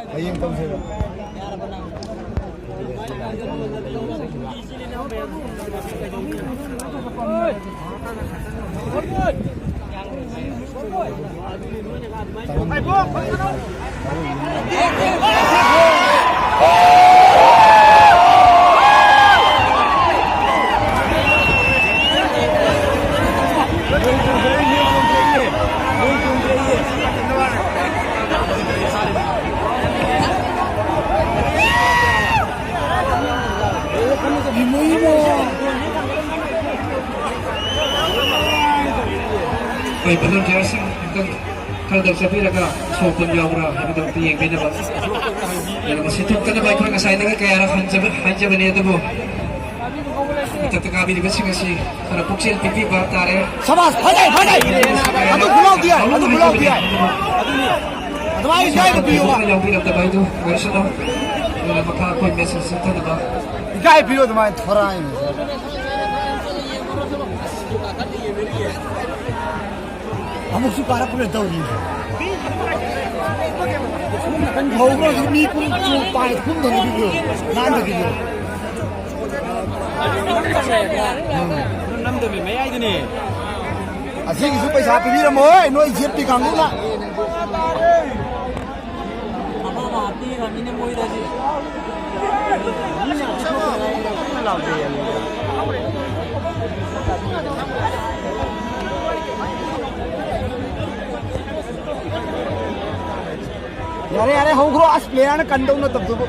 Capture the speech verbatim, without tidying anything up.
ꯍꯌꯦꯡ ꯇꯧꯁꯦꯕ꯫ ꯑꯩꯈꯣꯏ ꯚꯣꯂꯨꯟꯇꯤꯌꯔꯁꯤꯡ ꯑꯃꯨꯛꯇꯪ ꯈꯔꯗꯪ ꯆꯠꯄꯤꯔꯒ ꯁꯣꯛꯄ ꯌꯥꯎꯕ꯭ꯔꯥ ꯍꯥꯏꯕꯗꯨ ꯑꯃꯨꯛꯇ ꯌꯦꯡꯕꯤꯅꯕ꯫ ꯑꯗꯨꯒ ꯃꯁꯤ ꯊꯣꯛꯇꯅꯕ ꯑꯩꯈꯣꯏ ꯉꯁꯥꯏꯗꯒꯤ ꯀꯌꯥꯔꯛ ꯍꯟꯖꯕ-, ꯍꯥꯏꯖꯕꯅꯤ, ꯑꯗꯨꯕꯨ ꯃꯊꯛꯇ ꯀꯥꯕꯤꯔꯤꯕꯁꯤꯡ ꯑꯁꯤ ꯈꯔ ꯄꯨꯛꯆꯦꯜ ꯄꯤꯕꯤꯕ ꯇꯥꯔꯦ꯫ ꯁꯕꯥꯁ, ꯐꯖꯩ, ꯐꯖꯩ꯫ ꯑꯗꯨ ꯈꯨꯂꯥꯎꯗꯤ ꯌꯥꯏ, ꯑꯗꯨ ꯈꯨꯂꯥꯎꯗꯤ ꯌꯥꯏ꯫ ꯑꯗꯨꯃꯥꯏꯅ ꯌꯥꯏꯅ ꯄꯤꯌꯣꯕ꯫ ꯌꯥꯎꯕꯤꯔꯝꯗꯕ ꯍꯥꯏꯗꯨ ꯑꯣꯏꯔꯁꯅꯨ꯫ ꯑꯗꯨꯅ ꯃꯈꯥ ꯑꯩꯈꯣꯏ ꯃꯦꯁꯦꯖ ꯆꯠꯊꯅꯕ꯫ ꯏꯀꯥꯏ ꯄꯤꯌꯣ ꯑꯗꯨꯃꯥꯏꯅ ꯊꯣꯔꯛꯑꯦ꯫ ꯑꯃꯨꯛꯁꯨ ꯀꯥꯔꯛꯄꯅ ꯇꯧꯔꯤ꯫ ꯍꯧꯈ꯭ꯔꯁꯨ ꯃꯤ ꯀꯨꯟ ꯆꯨ ꯄꯥꯏ ꯀꯨꯝꯗꯅ ꯂꯥꯟꯗꯕꯤꯗꯣ꯫ ꯅꯝꯗꯕꯤ ꯃꯌꯥꯏꯗꯨꯅꯦ꯫ ꯑꯁꯤꯒꯤꯁꯨ ꯄꯩꯁꯥ ꯄꯤꯕꯤꯔꯝꯃꯣꯏ ꯅꯣꯏ ꯖꯦꯠꯄꯤ ꯀꯥꯡꯕꯨꯅ꯫ ꯑꯃ ꯑꯃ ꯍꯥꯞꯄꯤꯔꯝꯃꯤꯅꯦ ꯃꯣꯏꯗꯗꯤ꯫ ꯌꯥꯔꯦ, ꯌꯥꯔꯦ, ꯍꯧꯈ꯭ꯔꯣ꯫ ꯑꯁ, ꯄ꯭ꯂꯦꯌꯔꯅ ꯀꯟꯗꯧ ꯅꯠꯇꯕꯗꯨꯕꯨ꯫